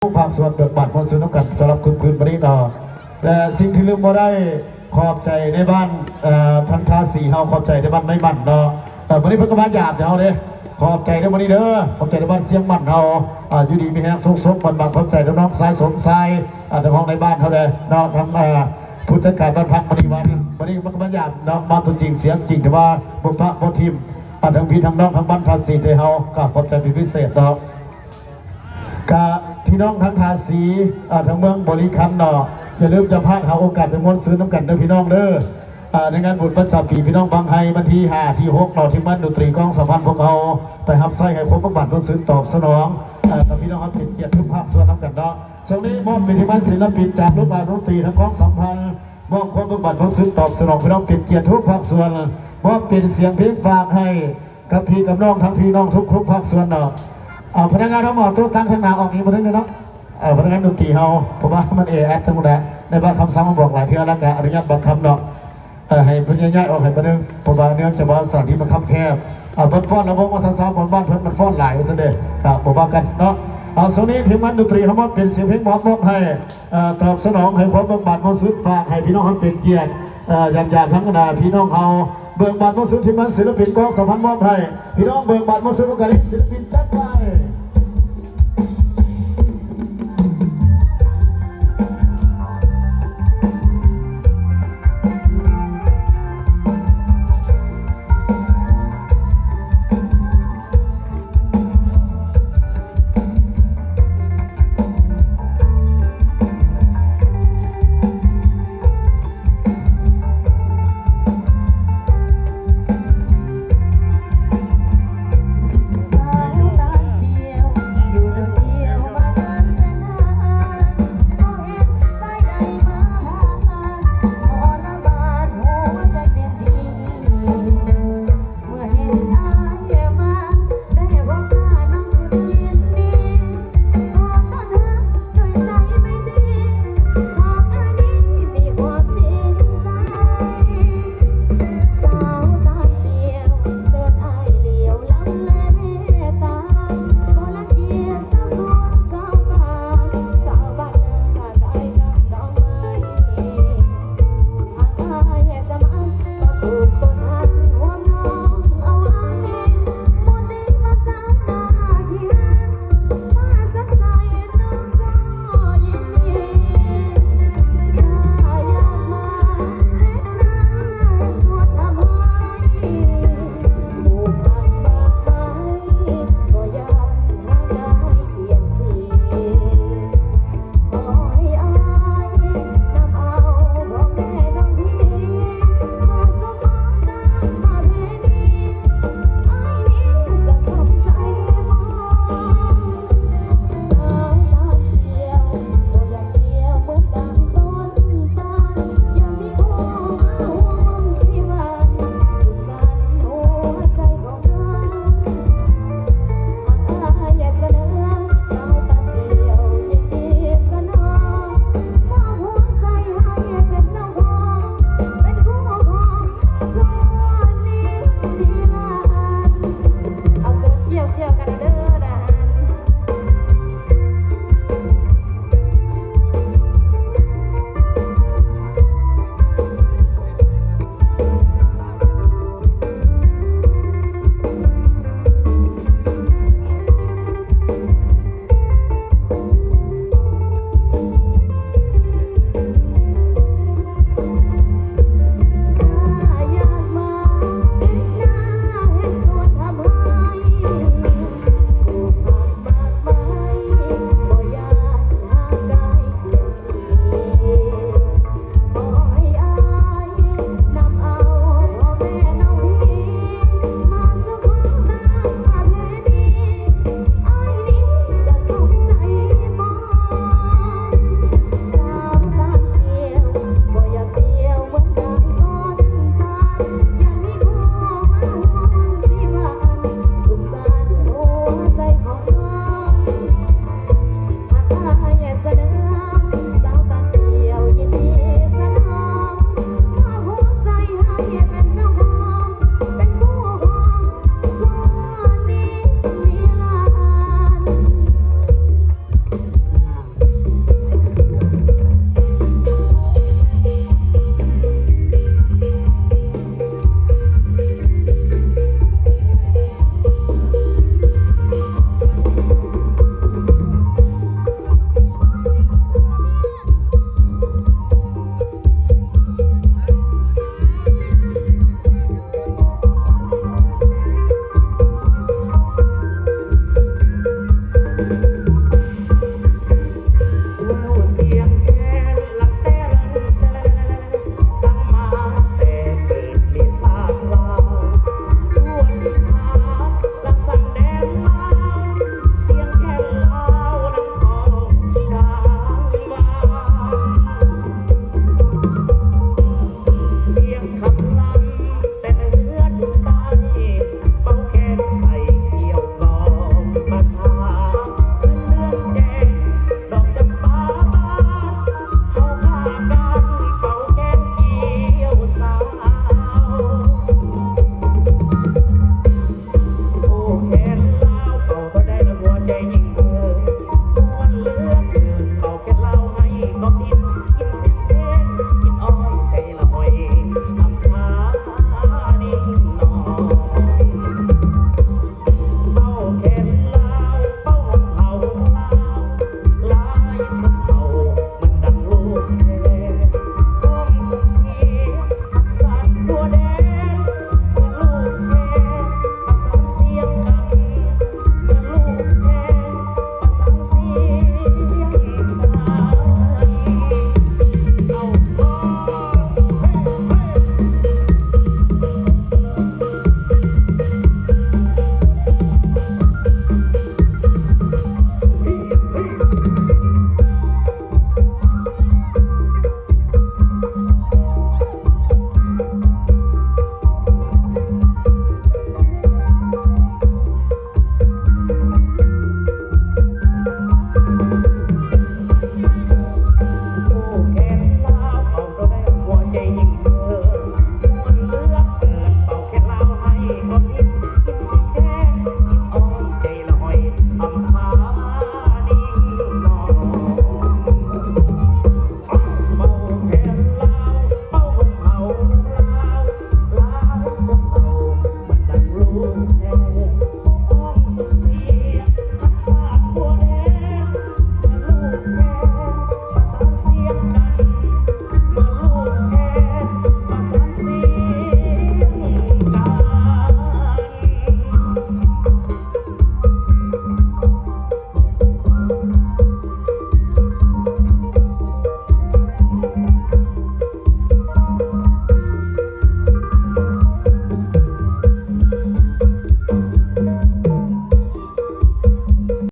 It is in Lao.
ພາກສ່ວນເບີກບານມ່ວນຊື່ນນຳກັນສຳລັບຄ່ຳຄືນມື້ນີ້ເນາະ. ແລະສິ່ງທີ່ລືມບໍ່ໄດ້ ຂອບໃຈໃນບ້ານ ເອີ ທັງທາສີເຮົາ ຂອບໃຈໃນບ້ານໄມ້ໝັ້ນເນາະ. ເອີ ມື້ນີ້ເພິ່ນກໍມາຢາມເຮົາເດ້ ຂອບໃຈເດີມື້ນີ້ເດີ ຂອບໃຈໃນບ້ານຊຽງໝັ້ນເຮົາ ອາ ຢູ່ດີມີແຮງ ສຸກສົມໝັ້ນໝັ້ນ ຂອບໃຈທາງນ້ອງຊາຍສົມຊາຍ ອາ ທາງຫ້ອງໃນບ້ານເຮົາແດ່ເນາະ ທາງ ອາ ຜູ້ຈັດການບ້ານພັກມະນີວັນ ມື້ນີ້ເພິ່ນກໍມາຢາມເນາະ ມາຕົວຈິງສຽງຈິງ ຖືວ່າບໍ່ປະບໍ່ຖິ້ມ ອາ ທາງພີ່ທາງນ້ອງທາງບ້ານທາສີເຮົາ ກໍຂອບໃຈເປັນພິເສດເນາະ. ກະພີ່ນ້ອງທາງທາສີ ເອີ ທາງເມືອງບໍລິຄັນເນາະ ຢ່າລືມຈະພາດຫາໂອກາດໄປມ່ວນຊື່ນນຳກັນເດີພີ່ນ້ອງເດີ. ເອີ ໃນງານບຸນປະຈຳປີພີ່ນ້ອງບັ້ງໄຮ ວັນທີຫ້າ ທີຫົກເນາະ ທີມງານດົນຕີກອງສຳພັນພວກເຮົາໄປຮັບໃຊ້ໃຫ້ຄວາມເບີກບານມ່ວນຊື່ນຕອບສະໜອງ ເອີ ກັບພີ່ນ້ອງເຮົາເປັນກຽດທຸກພາກສ່ວນນຳກັນເນາະ. ຊ່ວງນີ້ມອບເປັນທີມງານສິນລະປິນຈາກໂຮງງານດົນຕີທາງກອງສຳພັນ ມອບຄວາມເບີກບານມ່ວນຊື່ນຕອບສະໜອງພີ່ນ້ອງເປັນກຽດທຸກພາກສ່ວນ ມອບເປັນສຽງເພງຝາກໃຫ້ ກັບພີ່ກັບນ້ອງທັງພີ່ນ້ອງທຸກໆພາກສ່ວນເນາະ. ເອົາພະນັກງານເຮົາມາໂຕະຕັ້ງທາງໜ້າອອກອີກບໍ່ໜຶ່ງເນາະ ເອົາພະນັກງານດົນຕີເຮົາ ເພາະວ່າມັນແອອັດທັງໝົດແຫຼະ ໃນບາງຄຳສັ່ງມາບອກຫຼາຍເທື່ອແລ້ວກະອະນຸຍາດບາງຄຳເນາະ ເອີ ໃຫ້ເພິ່ນຍ້າຍອອກໃຫ້ບາດໜຶ່ງ ເພາະວ່າເນື່ອງຈາກວ່າສະຖານທີ່ມັນຄັບແຄບ ເອົາເພິ່ນຟ້ອນລະບົບວ່າຊາວໆ ບ້ານເພິ່ນມັນຟ້ອນຫຼາຍວ່າຊັ້ນເດ້ ກະບໍ່ວ່າກັນເນາະ. ເອົາຊ່ວງນີ້ທີມງານດົນຕີເຮົາມາເປັນສຽງເພງມອບມອບໃຫ້ ເອີ ຕອບສະໜອງໃຫ້ຄວາມເບີກບານມ່ວນຊື່ນ ຝາກໃຫ້ພີ່ນ້ອງເຮົາເປັນກຽດ ເອີ ຢາມຢາມທັງບັນດາພີ່ນ້ອງເຮົາ ເບີກບານມ່ວນຊື່ນ ທີມງານສິນລະປິນກອງສຳພັນມອບໃຫ້ ພີ່ນ້ອງເບີກບານມ່ວນຊື່ນ ການເຮັດສິນລະປິນຈັດໄປ.